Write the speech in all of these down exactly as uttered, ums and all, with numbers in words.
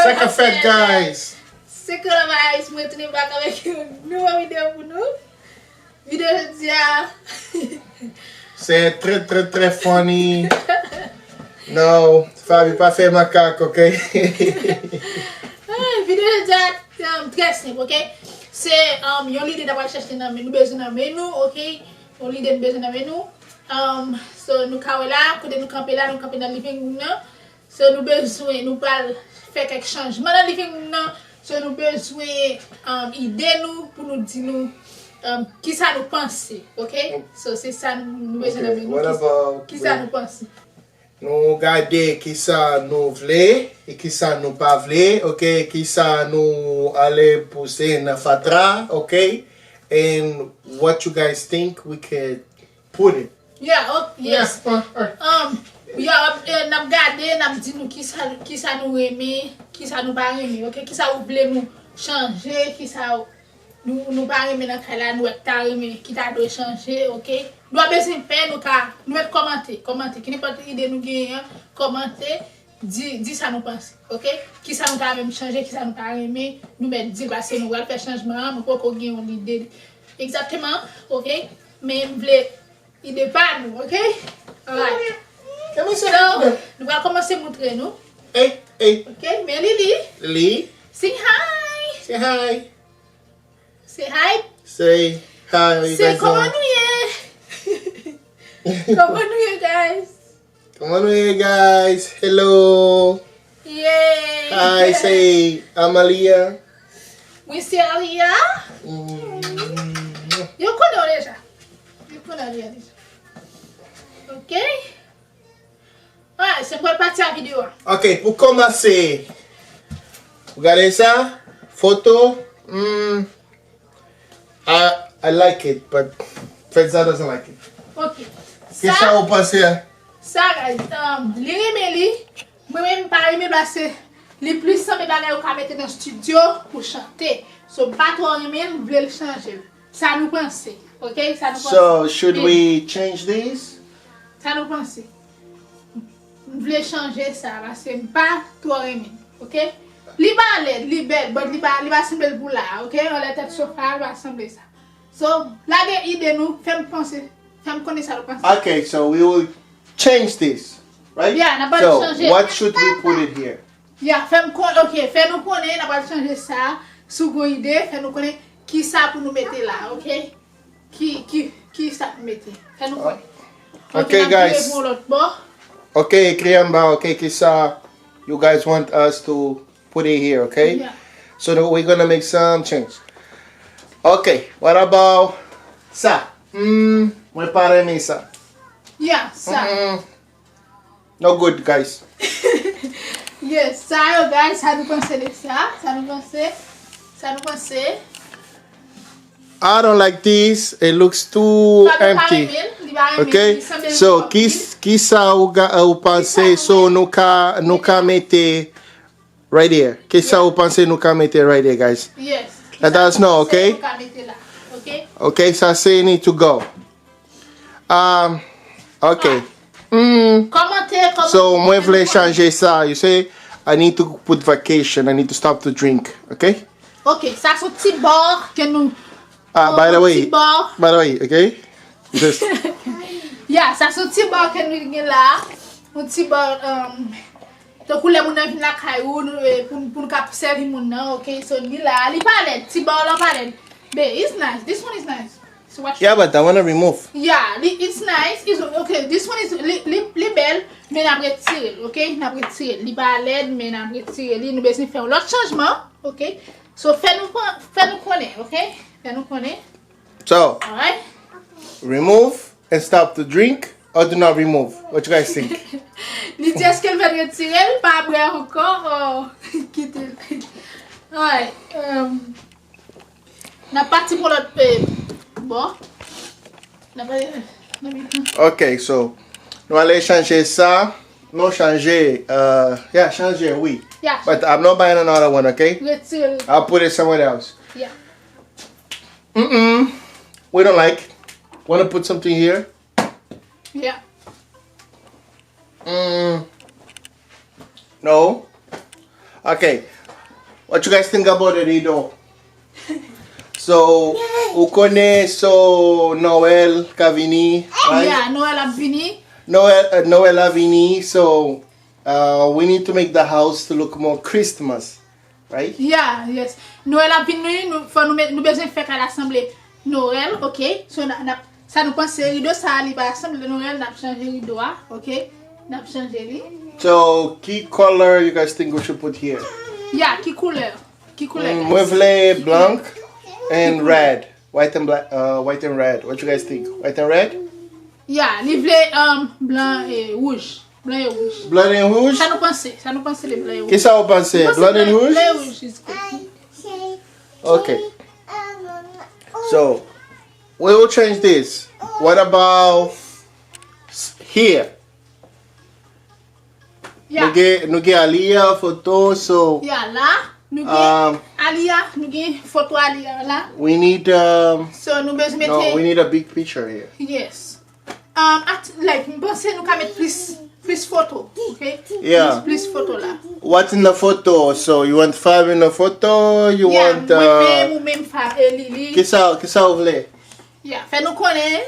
Like a fat guys. Se Coronavirus, mwen retounen back avèk yon nouvo videyo pou nou. Videyo jodi a. Se trè, trè, trè funny. No, Fabi, pa fè makak, ok? Ah, videyo jodi a, um, trè senp, ok? Se, um, yon lide n ap al chèche nan men, nou bezwen nan men nou, ok? Yon lide nou bezwen nan men nou. Um, so, nou ka wè la, kote nou kanpe la, nou kanpe nan living room nan. So, nou bezwen, nou pral fè kèk chanjman nan living room nan. So, nou bezwen, um, ide nou pou nou di nou, um, kisa nou panse, ok? So, se sa nou, nou bezwen nan men nou. Kisa nou panse? Nou gade kisa nou vle e kisa nou pa vle, ok? Kisa nou ale pouse nan fatra, ok? And what you guys think we could put it. Yeah, oh, yes. Um, yeah, eh, n ap gade, n ap di nou kisa, kisa nou renmen, kisa nou pa renmen, ok? Kisa ou vle nou chanje, kisa nou, nou pa renmen nan kay la, nou wè k ta renmen, ki ta dwe chanje, ok? Nou pa bezwen pè, nou ka, nou mèt kòmante, kòmante. Ki nenpòt ide nou genyen an, kòmante, di, di sa nou panse, ok? Kisa nou ta renmen chanje, kisa nou pa renmen, nou mèt di l, paske nou pral fè chanjman an, mwen poko gen yon lide egzakteman, ok? Men m vle ide pa nou, ok? Alright. So, nou pral kòmanse moutre nou. Hey, hey. Ok, men Lili. Lili. Say hi. Say hi. Say hi. Say hi, how you guys doing? Kòman nou ye? Kòman nou ye, guys? Kòman nou ye, guys? Hello. Yay. Hi, say Amalia. Mwen se Alia. Mm. Yo konnen w deja. Yo konnen Alia deja. Ok. Alright, se premye pati a videyo a. Ok, pou kòmanse, ou gade sa, foto, hmm, I, I like it, but Fedza doesn't like it. Ok. Kisa ou panse a? Sa, guys, um, li renmen li. Mwen menm, m pa renmen l paske li plis sanble bagay ou ka mete nan estidyo pou chante. So, m pa twò renmen l, m vle l chanje l. Sa nou panse, ok? Sa nou panse. So, should we change this? Sa nou panse? M vle chanje sa, paske m pa twò renmen l, ok? Li pa lèd, li bèl, but li pa, li pa sanble l pou la, ok? Anlè tèt sofa, li pa sanble sa. So, lage ide nou, fè m panse, fè m konnen sa nou panse. Ok, so we will change this, right? Yeah, n ap chanje. So, what should we put it here? Ya, fè m kon-, ok, fè nou konnen, n ap pral chanje sa. Si w gon ide, fè nou konnen kisa pou nou mete la, ok? Ki, ki, kisa pou mete? Fè nou konnen. Ok, guys. N ap vire pou yon lòt bò. Ok, ekri anba, ok, kisa you guys want us to put it here, ok? Yeah. So that we're gonna make some change. Ok, what about sa? Hmm, mwen pa renmen sa. Yeah, sa. Mm-mm. No good, guys. Yes, sa yo, guys, sa nou panse de sa? Sa nou panse? Sa nou panse? I don't like this. It looks too empty. Fabio pa renmen l, li pa renmen l, li sanble l twò piti. Ok? So, kis-, kisa ou ga-, ou panse? So, nou ka, nou ka mete right here. Kisa ou panse nou ka mete right here, guys? Yes. Let us know, ok? Kisa nou panse nou ka mete la, ok? Ok, sa se need to go. Um, ok. Mm. Kòmante, kòmante. So, mwen vle chanje sa. You say, I need to put vacation. I need to stop to drink. Ok? Ok, sa se yon ti bò ke nou. Ah, by the way, by the way, ok? Just. Yeah, sa se yon ti bò ke nou gen la. Yon ti bò, um, tankou lè moun nan vin lakay ou, nou, eh, pou, pou nou ka sèvi moun nan, ok? So, li la, li pa lèd, ti bò la pa lèd. Babe, it's nice. This one is nice. So what you... Yeah, but I wanna remove. Yeah, li, it's nice. It's, okay, this one is, li, li, li bèl, men n ap retire l, ok? N ap retire l. Li pa lèd, men n ap retire li. Nou bezwen fè yon lòt chanjman, ok? So, fè nou kon-, fè nou konnen, ok? Fè nou konnen. So, alright. Remove and stop to drink or do not remove? What you guys think? Li di èske l fè retire l, pa bwè ankò, kite l. Alright. Um, N ap pati pou lòt, eh, bò. N ap pati, n ap... Ok, so, nou ale chanje sa. Nou chanje, uh, yeah, chanje, wi. Yeah. But I'm not buying another one, ok? Retire l. I'll put it somewhere else. Yeah. Mm-mm. We don't like. Wanna put something here? Yeah. Mm. No. Ok. What you guys think about the rido? So, ou konnen, so, Noël ka vini, right? Yeah, Noël ap vini. Noël, uh, Noël a vini, so uh, we need to make the house to look more Christmas, right? Yeah, yes. Noël ap vini, nou, fò nou, met- nou bezwen fè kay la sanble Noël, ok? So, na, na, sa nou panse rido sa a, li pa sanble Noël, n ap chanje rido a, ok? N ap chanje li. So, ki color you guys think we should put here? Yeah, ki koulè? Ki koulè? Mm, mwen vle blank and red. White and black, uh, white and red. What you guys think? White and red? Yeah, li vle um, blan e wouj. Blan e wouj. Blood and rouge? Sa nou panse? Sa nou panse de blan e wouj? Kisa ou panse? Blood and rouge? Blan e wouj is good. Okay. So, we will change this. What about s- here? Yeah. Nou gen nou gen Aaliyah foto, so Yeah, la. Nou gen um, Aaliyah, nou gen foto Aaliyah la. We need um, So nou bezwen no, we mete need a big picture here. Yes. Um, at, like, m panse nou ka met plis plis foto, ok? Yeah. Plis plis foto la. What's in the photo? So you want Fab in the photo? You Yeah, want mwen uh, menm ou menm Fab e Lili. Kisa kisa ou vle? Yeah, fè nou konnen.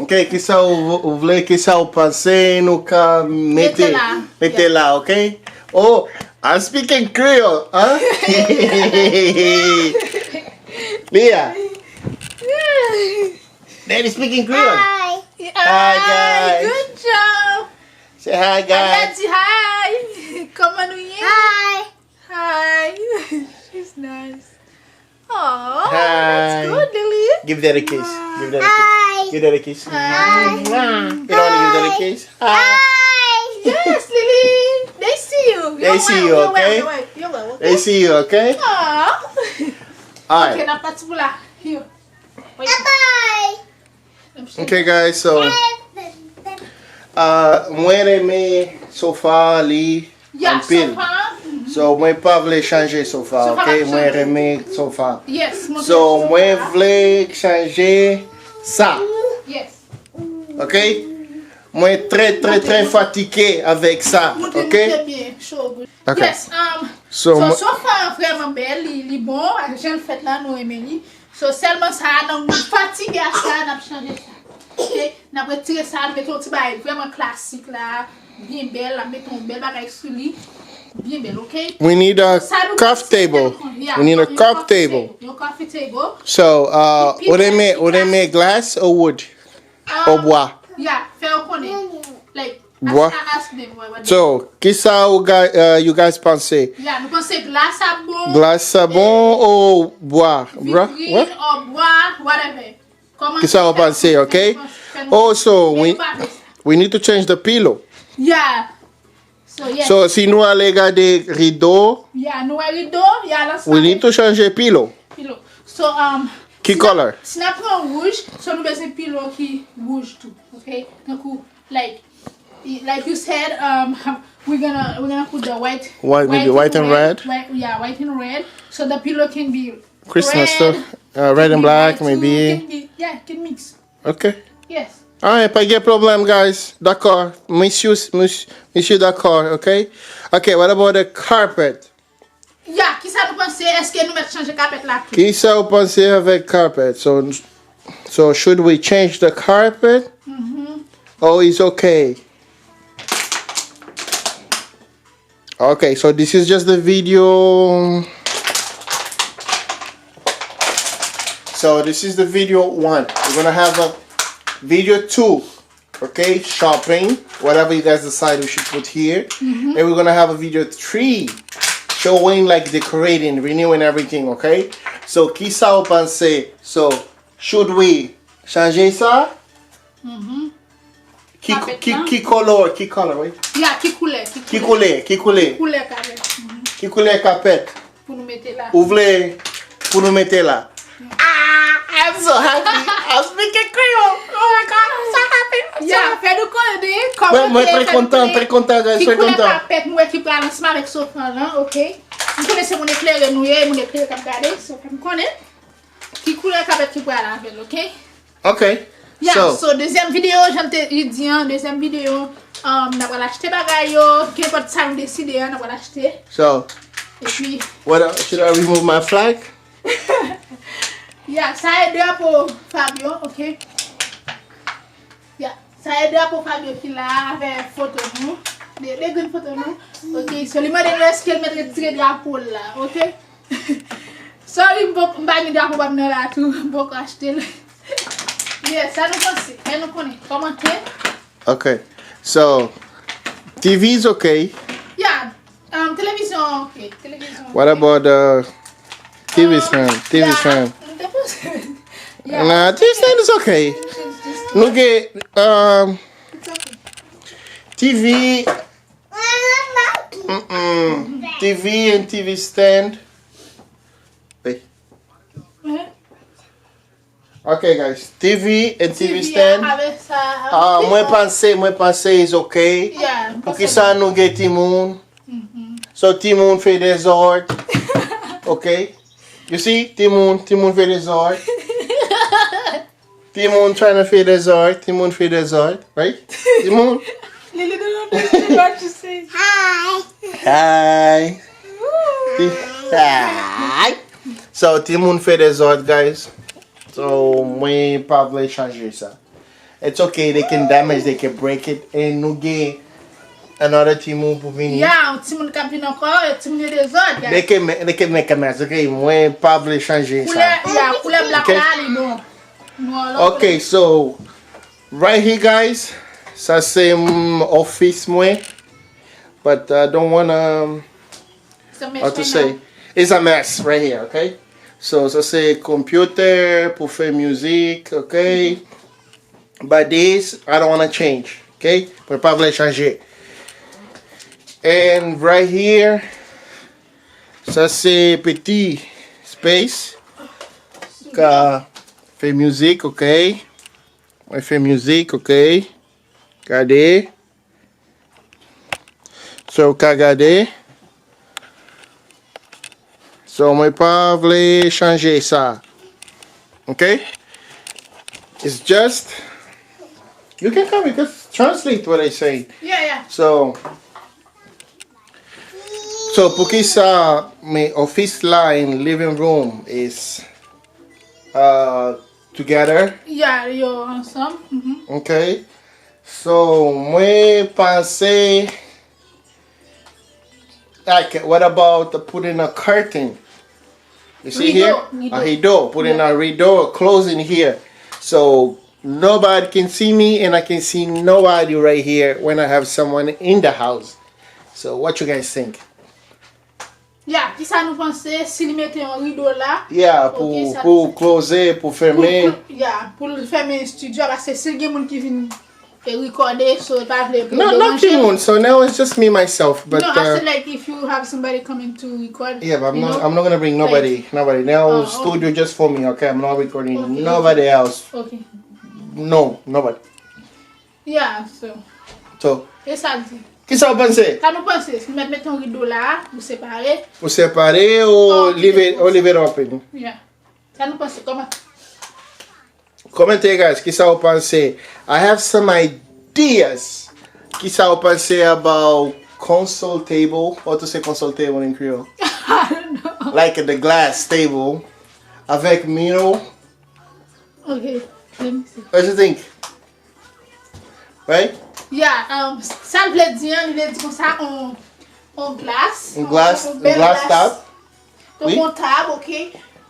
Ok, kisa ou, ou vle, kisa ou panse nou ka mete Mete la. Mete la, ok? Oh, I'm speaking Creole, huh? Leah, Daddy speaking Creole. Hi. Hi, guys. Good job. Say hi, guys. Daddy, hi. Kòman nou ye? Hi. Hi. She's nice. Oh, Hi. That's good, Lily. Give that a kiss. Give that a kiss. Hi. Give that a kiss. Hi. You don't want to give that a kiss? Hi. Hi. Yes, Lily. They see you. They see you, okay? You're well, you're well, They okay? See you, okay? Aw. All Ok, right. N ap pati pou la. Yo. Wait. Bye. Okay, guys, so uh, mwen renmen sofa li Yeah, anpil. Sofa. Mhm. So mwen pa vle chanje sofa, Sofa okay? pa Mwen chanje. Renmen sofa. Yes, mwen So renmen mwen sofa. Vle chanje sa, Yes. Okay? Mwen trè trè trè fatige avèk sa, Montre okay? Montre byen, show good. Okay. Yes, um, So, so mwen- sofa an vrèman bèl, li, li bon, ak jan l fèt la, nou renmen li. So sèlman sa, nan nou fatige ak sa, n ap chanje sa. Ok? N ap retire sa, n ap mete yon ti bagay vrèman klasik la, byen bèl, n ap mete yon bèl bagay sou li, byen bèl, ok? We need a Sa nou coffee table. Yeah, We need a yon coffee table. Yon coffee table. So, uh, Pi ou renmen ou renmen glass or wood? Ou bwa? Yeah, fè yo konnen. Like, Bwa. Ask, ask them what, what So, kisa ou ga- uh, you guys panse? Yeah, nou panse glass ap bon. Glass sa bon ou bwa? Bra? Vitrine, What? Or bwa, whatever. Kòman Kisa ou panse, ok? Oh, so we, we need to change the pillow. Yeah. So, yes. So, si nou ale gade rido, Yeah, nou wè rido, yeah, la we need to change pillow. Pillow. So, um, Ki si color? Si n ap pran wouj, so nou bezwen pillow ki wouj tou, ok? Tankou, like, like you said, um, we gonna we gonna put the white, White, maybe white and red? White, yeah, white and red. So the pillow can be Christmas red, stuff. Uh, red and can be black, white too, maybe. Can be, yeah, can mix. Ok. Yes. Alright, pa gen pwoblèm, guys. Dakò. Misye, misye, misye dakò, ok? Ok, what about the carpet? Yeah, kisa nou panse? Èske nou mèt chanje kapèt la tou? Kisa ou panse avèk carpet? So, so should we change the carpet? Or it's okay? Okay, so this is just the video. So this is the video one. We're gonna have a video two, okay? Shopping, whatever you guys decide we should put here. And we're gonna have a video three showing, like, decorating, renewing everything, okay? So, kisa ou panse? So, should we chanje sa? Ki, Kapèt ki, lan? Ki color? Ki color, wait. Yeah, ki koulè? Ki koulè? Ki koulè? Koulè kapèt. Mhm. Ki koulè kapèt? Pou nou mete la. Ou vle pou nou mete la? Ah, I'm so happy. I'm speaking Creole. Oh my God, I'm so happy. I'm so Yeah, happy. Fè nou konnen Mwen, kòman mwen trè kontan, trè kontan, guys, ki trè koulè kontan. Kapèt nou wè ki pral ansanm avèk sofa lan, ok? M konnen se moun eklere nou ye, moun eklere k ap gade, so fè m konnen ki koulè kapèt ki pral avè l, ok? Ok. Yeah, So, so dezyèm videyo, jan m te di an, dezyèm videyo, um, n ap pral achte bagay yo, kenpòt sa nou deside an, n ap pral achte. so, Epi, What else? Should I remove my flag? Ya, sa e drapo Fabio, ok? Ya, sa e drapo Fabio ki la avèk foto nou. De, de grenn foto nou. Ok, so li mande nou èske l mèt retire drapo l la, ok? Sorry, m poko, m pa gen drapo pa m nan la tou, m poko achte l. Yeah, sa nou panse? Fè nou konnen. Kòmante. Okay. So, T V is okay. Yeah, um, televizyon, ok. Televizyon. What about uh, T V stand? T V stand. Yeah. Nah, T V stand is okay. Nou gen um, It's okay. T V. Mm-mm. T V and T V stand. Hey. Mhm. Okay, guys. T V and T V stand. Avèk sa. Ah, mwen panse, mwen panse is okay. Yeah, Poukisa nou gen timoun? So timoun fè dezòd. Okay? You see? Timoun, timoun fè dezòd. Timoun trying to fè dezòd. Timoun fè dezòd. Right? Timoun. Lily don't know what you say. Hi. Hi. So, timoun fè dezòd, guys. So, mwen pa vle chanje sa. It's okay, they can damage, they can break it. And nou gen another timoun pou vini. Ya, yon timoun k ap vin ankò, e timoun yo dezòd, guys. They can, ma- they can make a mess, okay? Mwen pa vle chanje Koulè, sa. Ya, koulè blak Okay. La, li bon. Nou alò. Okay, so, right here, guys, sa se mm, office mwen. But I don't wanna, um, Se how to say, it's a mess right here, okay? So, sa se computer pou fè music, okay? But this, I don't wanna change, okay? Mwen pa vle chanje. And right here, sa se piti space. Ka fè music, okay? Mwen fè music, okay? Gade. So, ou ka gade. So, mwen pa vle chanje sa. Okay? It's just, you can come, you can translate what I say. Yeah, yeah. So, so poukisa my office la and living room is uh, together? Yeah, yo ansanm. Mhm. Okay. So, mwen panse, like, what about putting a curtain? You see here? Rideau, A rideau. rideau. Putting a rideau, a closing here. So, nobody can see me and I can see nobody right here when I have someone in the house. So, what you guys think? Ya, kisa nou panse si li mete yon rido la? Yeah, pou, Ok, sa- pou close, pou Pou, fèmen. pou, ya, pou l fèmen estidyo a, paske si l gen moun ki vin e rekòde, so e pa vle pou No, no deranje. Timoun, so now it's just me, myself. But, No, I uh, said, like, if you have somebody coming to record, yeah, but I'm you not, know? I'm not gonna bring nobody, nobody. Now Oh, studio just for me, okay? I'm not recording Okay. nobody else. Ok. No, nobody. Yeah, so. So, E sa l di. Kisa w panse? Sa nou panse? Si nou mèt mete yon rido la, pou separe. Pou separe ou Oh, leave it, ou leave it open? Yeah. Sa nou panse? Kòman? Comment, guys, kisa w panse? I have some ideas. Kisa w panse about console table? What to say console table in Creole? I don't know. Like the glass table. Avec mirror. Ok, let me see. What you think? Right? Yeah, um, sa l vle di an, li vle di konsa, on, on glas. On glass, On on bèl glass glas. Top. Ton Oui. Kontab, ok?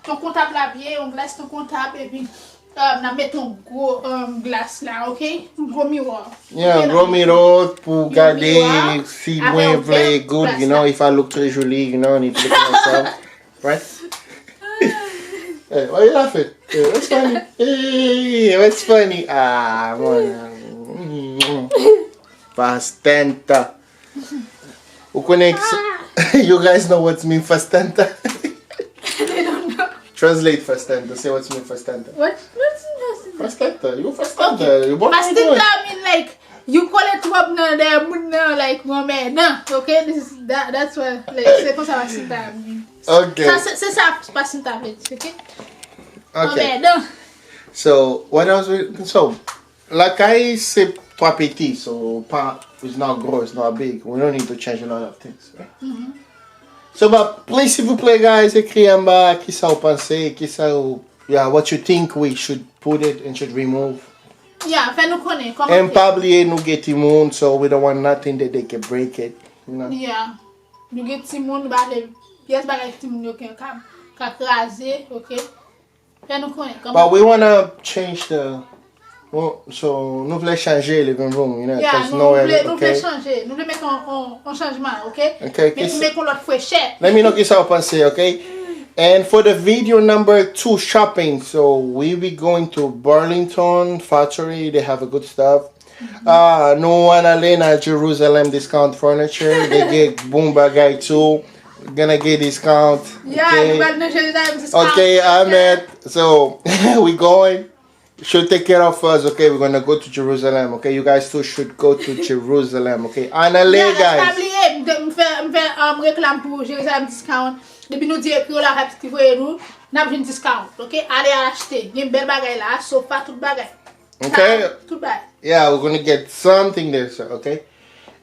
Ton kontab la byen, on glas ton kontab, epi um, n ap met on gwo um, glas la, ok? On gwo miwa. Yeah, Ok, gwo mirror pou Yon gade miwa si avè mwen yon vle bèl good, glas you know, la. If I look très joli, you know, and it look myself. Right? Hey, why you laughing? Hey, what's funny? Hey, what's funny? Ah, man. Fastenta. Ou konnen ki sa- you guys know what's mean fastenta? They don't know. Translate fastenta. Say what's mean fastenta. What? What's in this? Fastenta. You fastenta. You born Fastenta mean like you kole twòp nan dèyè moun nan, like, mwen mèdan, ok? This is, that, that's what, like, se konsa fastenta mean. Okay. Sa, se, se sa fastenta vle di, ok? Okay. Mèdan. So, what else? We, so, lakay se twa piti, so pa, it's not grow, it's not big. We don't need to change a lot of things. Right? So, but please, silvouplè, guys, ekri anba kisa w panse, kisa w, yeah, what you think we should put it and should remove. Yeah, fè nou konnen And kòmantè. Pa bliye nou gen timoun, so we don't want nothing that they can break it, you know. Yeah. Nou gen timoun, nou pa vle pyès bagay timoun yo ka, ka kraze, ok? Fè nou konnen kòman. But we wanna change the, well, so nou vle chanje living room, you know, Yeah, because nou, no, nou vle, nou vle okay. Chanje. Nou vle mete yon, yon, yon chanjman, ok? Okay, Mete, mete yon lòt fwechè. Let me know kisa w panse, okay? And for the video number two, shopping. So we be going to Burlington Factory. They have a good stuff. Uh, nou ann ale nan Jerusalem Discount Furniture. They get bon bagay too. Gonna get discount. Yeah, Okay. nou pral nan Jerusalem Discount. Okay, Ahmed. So we going. Should take care of us, okay? We're gonna go to Jerusalem, okay? You guys too should go to Jerusalem, okay? Ann ale, Yeah, guys, pa guys. Bliye, m te- m fè, m fè um, reklam pou Jerusalem Discount. Depi nou di ekri yo la, rap ki voye nou, n ap jwenn discount, ok? Ale achte. Gen bèl bagay la, sofa, tout bagay. Okay. Tout bagay. Yeah, we're gonna get something there, so, okay?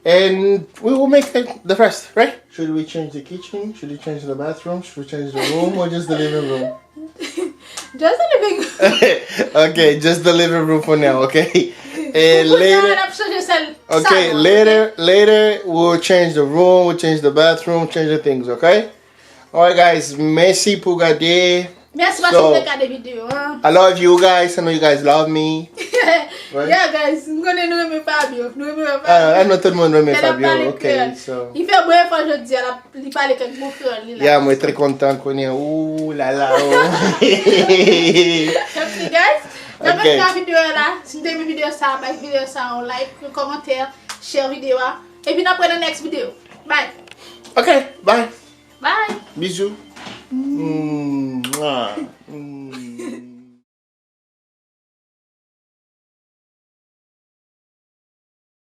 And we will make the, the rest, right? Should we change the kitchen? Should we change the bathroom? Should we change the room or just the living room? Just the living room. Okay, just the living room for now, okay? And Pou kounye a, later, n ap chanje sèl okay, salon, later, later we'll change the room, we'll change the bathroom, change the things, okay? All right, guys, mèsi pou gade. Mèsi paske So, w te gade videyo an. I love you guys. I know you guys love me. Right? Yeah, guys, m konnen nou renmen Fabio. Nou renmen Fabio. Ah, I know tout le monde renmen Lè l ap Fabio, pale okay, kreyòl. So. Li fè bon efò jodi a, l ap- li pale kèk bon kreyòl li la. Yeah, mwen trè kontan konnen. Ooh la la. Oh. Mèsi, guys. N ap Okay. Nan videyo la, si n te renmen videyo sa, bay videyo sa yon like, yon kòmantè, share videyo a. Epi n ap wè nan next video. Bye. Okay, bye. Bye. Bisous. Mm, mwah. Mm.